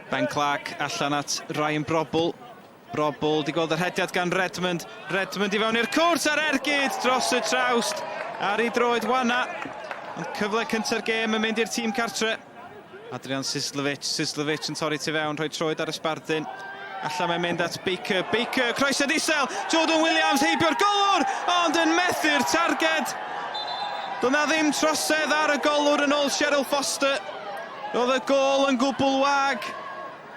Ben Clark allan at Ryan Brobbel. Brobbel di gweld yr hediad gan Redmond. Redmond i fewn i'r cwrt a'r ergyd dros y trawst ar ei droed wana. Ond cyfle cynta'r gêm yn mynd i'r tîm cartre. Adrian Sislovic, Sislovic yn torri tu fewn, rhoi troed ar y sbardun. Allan mae'n mynd at Baker, Baker, croesiad isel, Jordan Williams heibio'r golwr, ond yn methu'r targed. Doedd na ddim trosedd ar y golwr yn ôl Cheryl Foster. Roedd y gôl yn gwbl wag.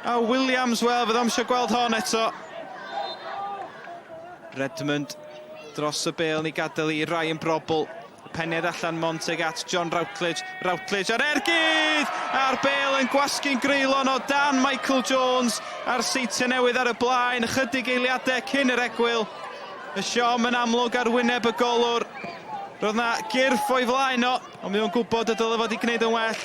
A Williams, wel, fydd o'm eisiau gweld hon eto. Redmond dros y bêl ni gadael i Ryan Brobbel. Peniad allan Monteg at John Routledge. Routledge ar ergyd! A'r bêl yn gwasgu'n greulon o dan Michael Jones a'r Seintiau Newydd ar y blaen ychydig eiliadau cyn yr egwyl. Y siom yn amlwg ar wyneb y golwr. Roedd na gyrff o'i flaen o, ond mae o'n gwybod y dylai fod i gwneud yn well.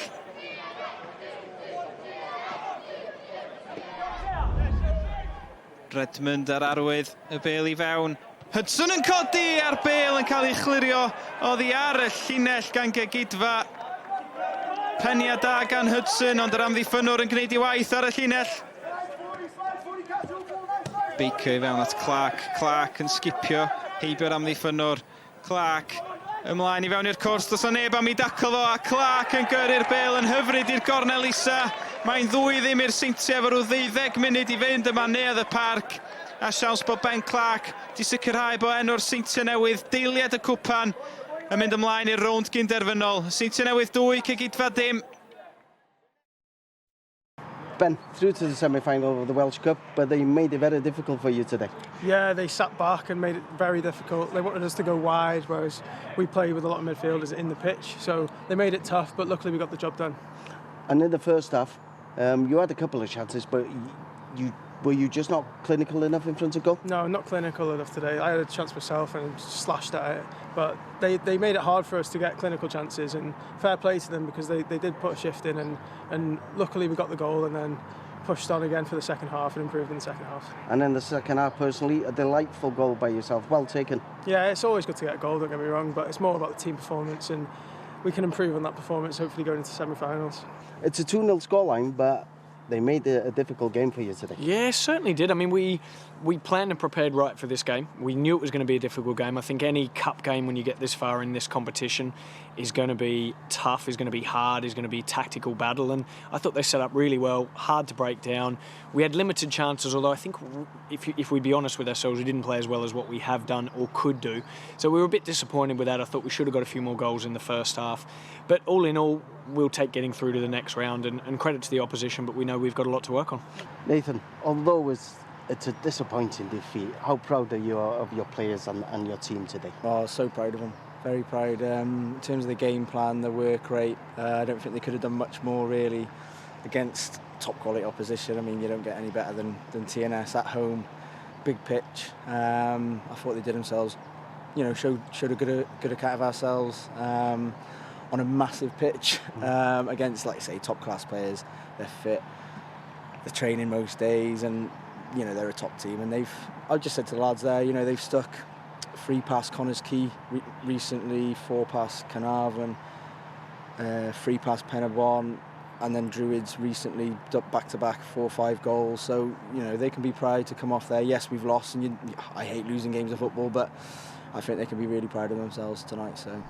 Redmond ar arwydd y bêl i fewn. Hudson yn codi a'r bêl yn cael ei chlirio oddi ar y llinell gan Gegidfa. Peniad da gan Hudson, ond yr amddiffynnwr yn gwneud ei waith ar y llinell. Baker i fewn at Clark. Clark yn sgipio heibio'r amddiffynnwr. Clark ymlaen i fewn i'r cwrs, does 'na neb am ei daclo fo, a Clark yn gyrru'r bêl yn hyfryd i'r gornel isa. Mae'n ddwy ddim i'r Seintiau efo rhyw ddeuddeg munud i fynd yma Neuadd y Parc, a siawns bod Ben Clark 'di sicrhau bod enw'r Seintiau Newydd, deiliad y cwpan, yn mynd ymlaen i'r rownd gyn-derfynol. Seintiau Newydd 2, Cegidfa dim. Ben, through to the semi-final of the Welsh Cup, but they made it very difficult for you today. Yeah, they sat back and made it very difficult. They wanted us to go wide, whereas we play with a lot of midfielders in the pitch. So they made it tough, but luckily we got the job done. And in the first half, you had a couple of chances, but you were you just not clinical enough in front of goal? No, not clinical enough today. I had a chance myself and slashed at it. But they, they made it hard for us to get clinical chances, and fair play to them because they, they did put a shift in, and, and luckily we got the goal and then pushed on again for the second half and improved in the second half. And in the second half, personally, a delightful goal by yourself. Well taken. Yeah, it's always good to get a goal, don't get me wrong, but it's more about the team performance, and we can improve on that performance, hopefully going into semi-finals. It's a 2-0 scoreline, but they made it a difficult game for you today. Yeah, certainly did. I mean, we planned and prepared right for this game. We knew it was going to be a difficult game. I think any cup game when you get this far in this competition is going to be tough, is going to be hard, is going to be a tactical battle. And I thought they set up really well, hard to break down. We had limited chances, although I think if we'd be honest with ourselves, we didn't play as well as what we have done or could do. So we were a bit disappointed with that. I thought we should have got a few more goals in the first half. But all in all, we'll take getting through to the next round, and credit to the opposition, but we know we've got a lot to work on. Nathan, although it's a disappointing defeat, how proud are you of your players and your team today? Oh, so proud of them. Very proud. In terms of the game plan, the work rate, I don't think they could have done much more really against top quality opposition. I mean, you don't get any better than TNS at home, big pitch. I thought they did themselves, you know, showed a good account of ourselves. On a massive pitch against, like I say, top class players. They're fit, they're training most days, and you know they're a top team. And they've, I just said to the lads there, you know, they've stuck 3 past Connah's Quay recently, 4 past Caernarfon, 3 past Penybont, and then Druids recently back to back 4 or 5 goals. So you know they can be proud to come off there. Yes, we've lost, and I hate losing games of football, but I think they can be really proud of themselves tonight. So.